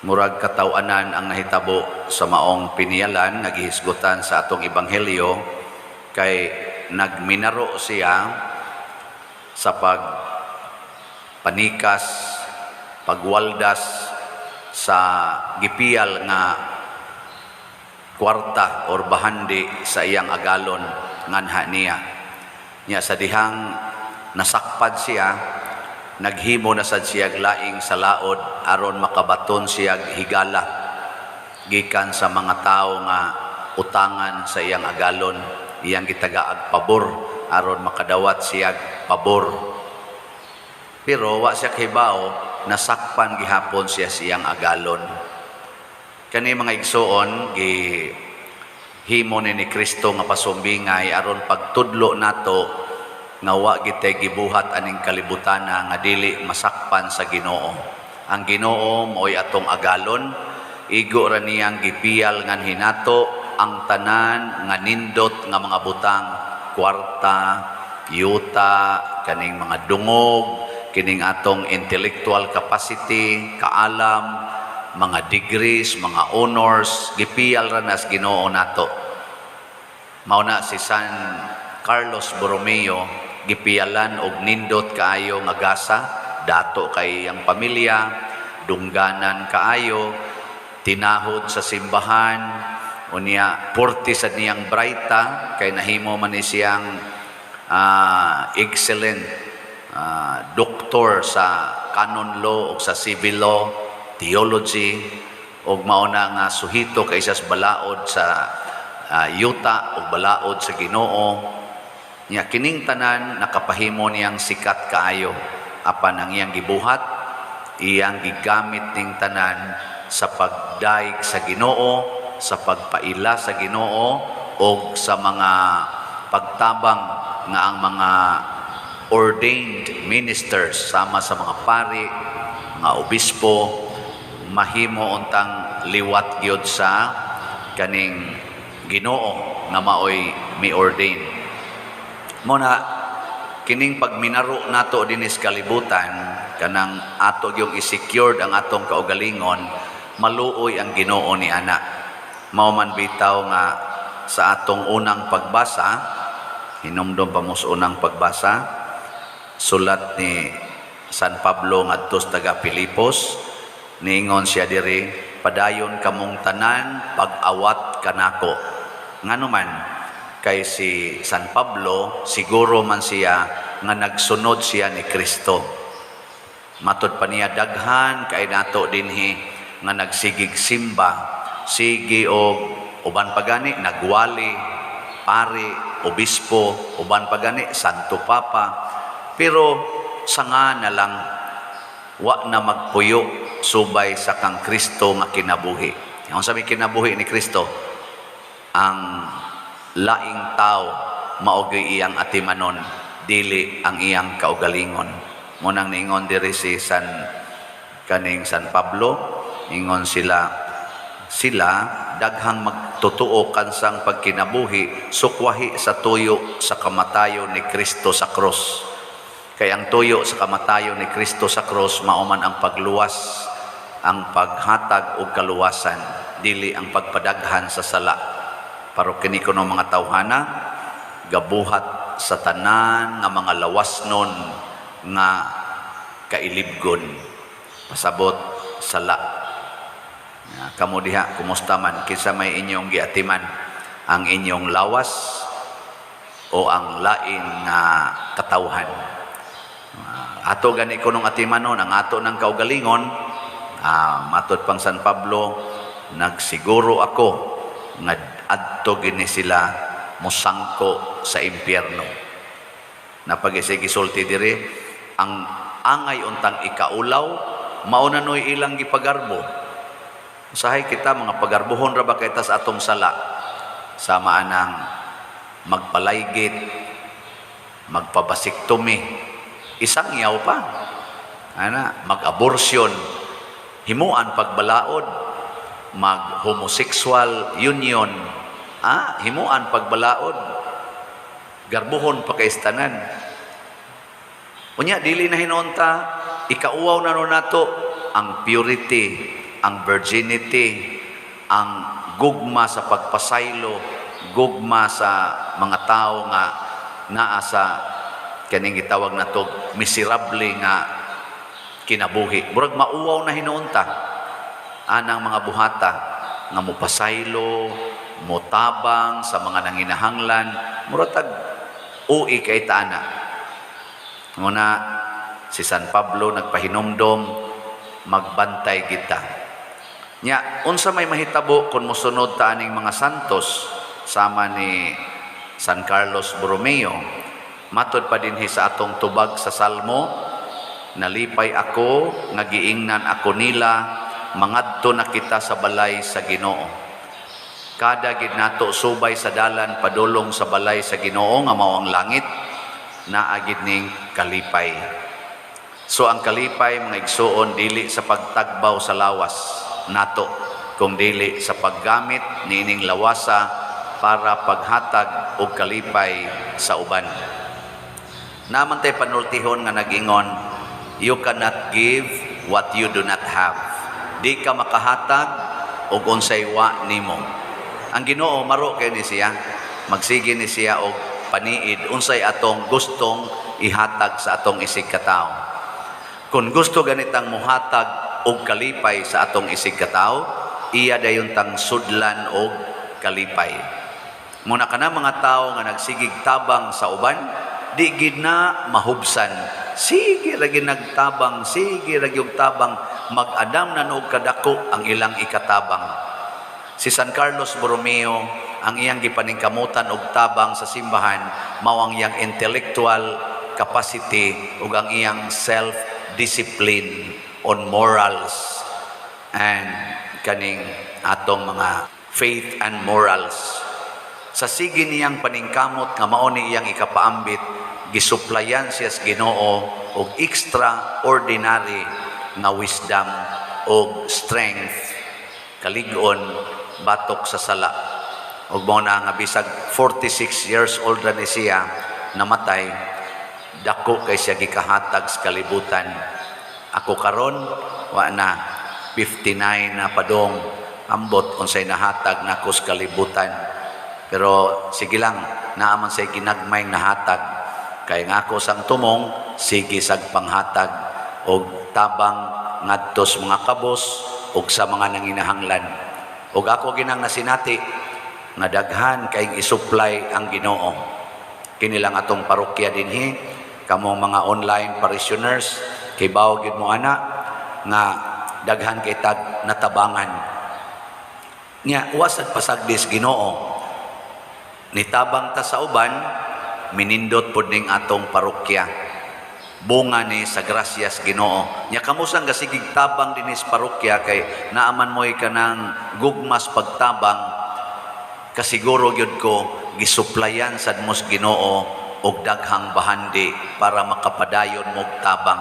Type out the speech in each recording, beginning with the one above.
Murag kataw-anan ang nahitabo sa maong piniyalan nga gihisgutan sa atong ebanghelyo, kay nagminaro siya sa pagpanikas, pagwaldas sa gipiyal nga kwarta or bahandi sa iyang agalon nganha niya. Nya sa dihang nasakpad siya, naghimo na sad siya laing sa laod aron makabaton siya higala gikan sa mga tawo nga utangan sa iyang agalon. Iyang gitagaag pabor aron makadawat siya pabor. Pero wa siya kahibaw, nasakpan gihapon siya siyang agalon. Kani, mga igsuon, gi himo ni Kristo nga pasumbingay aron pagtudlo nato nga wa gitay gibuhat aning kalibutana nga dili masakpan sa Ginoo. Ang Ginoo mo'y atong agalon, igo ra niyang gipiyal nganhi nato ang tanan nga nindot nga mga butang, kwarta, yuta, kaning mga dungog, kining atong intellectual capacity, kaalam, mga degrees, mga honors, gipiyal ra nas Ginoo nato. Mao na si San Carlos Borromeo, gipiyalan og nindot kaayo nga gasa, dato kay ang pamilya, dungganan kaayo, tinahod sa simbahan, unya purti sa niyang braita kay nahimo man ni siyang excellent doktor sa canon law o sa civil law, theology, ug mao na nga suhito kay sa balaod sa yuta ug balaod sa Ginoo. Nya kining tanan nakapahimo niyang sikat kaayo, apan ang iyang gibuhat, iyang gigamit ning tanan sa pagdayeg sa Ginoo, sa pagpaila sa Ginoo og sa mga pagtabang nga ang mga ordained ministers sama sa mga pari, mga obispo, mahimo untang liwat gyud sa kaning Ginoo nga maoy mi-ordain. Mao na kining pagminaro nato dinis kalibutan, kanang ato yung i-secured ang atong kaugalingon, maluoy ang Ginoo ni ana. Mao man bitaw nga sa atong unang pagbasa, hinumdom pa mo sa unang pagbasa, sulat ni San Pablo ngadto sa taga Filipos, niingon siya diri, "Padayon kamong tanan pag-awat kanako." Ngano man? Kay si San Pablo, siguro man siya nga nagsunod siya ni Kristo. Matod pa niya, daghan kay nato dinhi nga nagsigig simba, sige og uban pa gani nagwali, pari, obispo, uban pa gani Santo Papa, pero sanga na lang, wa na magpuyo subay sa kang Kristo nga kinabuhi. Ang sabi kinabuhi ni Kristo, ang laing tao mao gyud iyang atimanon, dili ang iyang kaugalingon. Munang niingon diri si San kaning San Pablo, ingon sila sila daghang magtotoo kansang pagkinabuhi sukwahi sa tuyo sa kamatayon ni Kristo sa krus. Kay ang tuyo sa kamatayon ni Kristo sa krus mao man ang pagluwas, ang paghatag og kaluwasan, dili ang pagpadaghan sa sala. Pero kini kuno mga tawhana gabuhat sa tanan nga mga lawasnon nga kailibgon, pasabot sala. Kamo diha, kumusta man? Kinsa may inyong giatiman, ang inyong lawas o ang lain nga katawhan? Ato gani kunong atimanon ang ato ng kaugalingon. Matod pang San Pablo, nagsiguro ako nga adto gini sila mosangko sa impyerno. Napag gisulti diri, ang angay untang ikaulaw, mao na noy ilang gipagarbo. Usahay kita mga pagarbuhon ra ba kay sa atong sala, sama anang magpalaygit, magpabasektomi, isang yaw pa ana, mag-abortion, himuan pagbalaod, mag homosexual union, himuan pagbalaod, garbuhon pa kay tanan. Unya dili na hinonta ikauwaw na no nato ang purity. ang virginity, ang gugma sa pagpasaylo, gugma sa mga tao nga naa sa kaning gitawag nato miserable nga kinabuhi. Murag mauwaw na hinuon ta anang mga buhata nga mopasaylo, motabang sa mga nanginahanglan, murag tag ui kay ta ana. Muna si San Pablo nagpahinumdom, magbantay kita. Nya, unsa may mahitabo kung mosunod ta aning mga santos sama ni San Carlos Borromeo? Matod pa dinhi sa atong tubag sa Salmo, "Nalipay ako nga giingnan ako nila, mangadto na kita sa balay sa Ginoo." Kada gid nato subay sa dalan padulong sa balay sa Ginoo nga mao ang langit, naa gid ning kalipay. So ang kalipay, mga igsuon, dili sa pagtagbaw sa lawas nato, kung dili sa paggamit niining lawasa para paghatag og kalipay sa uban. Naa man tay panultihon nga nagingon, "You cannot give what you do not have." Di ka makahatag og unsay wa nimo. Ang Ginoo maro kay ni siya, magsige ni siya og paniid unsay atong gustong ihatag sa atong isig katawo. Kung gusto ganitang muhatag og kalipay sa atong isig katawo, iya dayon tang sudlan og kalipay. Muna kana mga tawo nga nagsigig tabang sa uban, di gid na mahubsan. Sige ra gid nagtabang, sige ra gyud tabang, mag-adam na og kadako ang ilang ikatabang. Si San Carlos Borromeo, ang iyang gipaningkamutan og tabang sa simbahan mao ang iyang intellectual capacity ug ang iyang self-discipline on morals and kaning atong mga faith and morals. Sa sige niyang paningkamot nga mao ni iyang ikapaambit, gisuplayan siya sa Ginoo og extraordinary nga wisdom og strength, kalig-on batok sa sala. Ug mao na nga bisag 46 years old ra ni siya namatay, dako kay siya gikahatag sa kalibutan. Ako karon wa na, 59 na padong, ambot unsay nahatag nako sa kalibutan. Pero sige lang, naa man say ginagmay nahatag. Kay nga ako sang tumong, sige sag panghatag og tabang ngadto sa mga kabos ug sa mga nanginahanglan. Ug ako ginang nasinati nga daghan kay isupply ang Ginoo. Kini lang atong parokya dinhi, kamong mga online parishioners, kibaw gid mo ana nga daghan kay tag natabangan. Nya wasad pasagdis Ginoo. Nitabang ta sa uban, minindot pod ning atong parokya. Bunga ni sa grasyas Ginoo. Nya kamusang gasigig tabang dinhi sa parokya kay naaman mo'y kanang gugmas pagtabang, kasiguro gyud ko gisuplayan sad mo sa Ginoo og daghang bahandi para makapadayon mog tabang.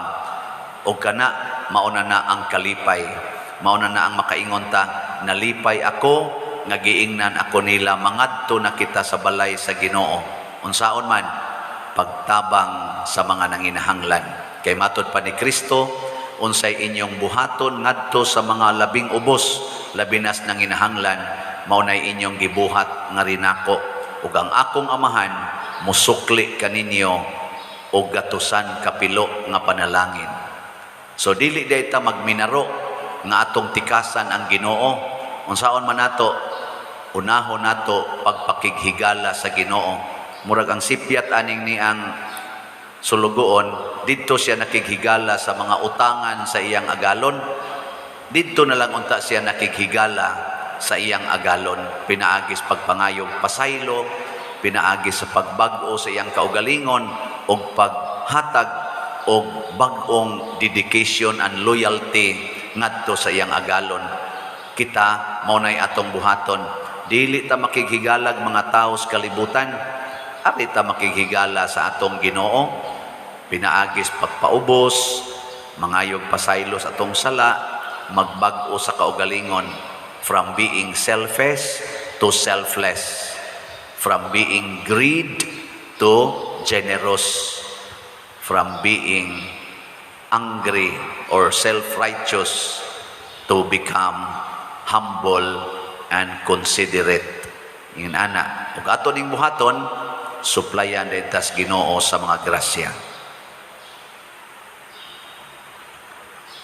Og kana mauna na ang kalipay. Mauna na ang makaingon ta, "Nalipay ako nga giingnan ako nila, mangadto na kita sa balay sa Ginoo." Unsaon man pagtabang sa mga nanginahanglan. Kay matod pa ni Kristo, unsay inyong buhaton ngadto sa mga labing ubos, labi nas nanginahanglan, mao nay inyong gibuhat nga rinako. Ug ang akong Amahan musukli kaninyo og gatusan kapilo nga panalangin. So dili day ta magminaro nga atong tikasan ang Ginoo. Unsaon man nato, unahon nato pagpakighigala sa Ginoo. Murag ang sipyat aning ni ang sulugoon, didto siya nakighigala sa mga utangan sa iyang agalon. Didto na lang unta siya nakighigala sa iyang agalon. Pinaagis pagpangayog pasaylo, pinaagis sa pagbag-o sa iyang kaugalingon og paghatag og bag-ong dedication and loyalty ngadto sa iyang agalon. Kita mao nay atong buhaton. Dili ta makighigalag mga tao sa kalibutan, ari ta makighigala sa atong Ginoo. Pinaagis pagpaubos, mangayog pasaylo sa atong sala, magbag-o sa kaugalingon from being selfish to selfless, from being greed to generous, from being angry or self-righteous to become humble and considerate. Ingon ana. Ug ato ning buhaton, suplayan din tas Ginoo sa mga grasya.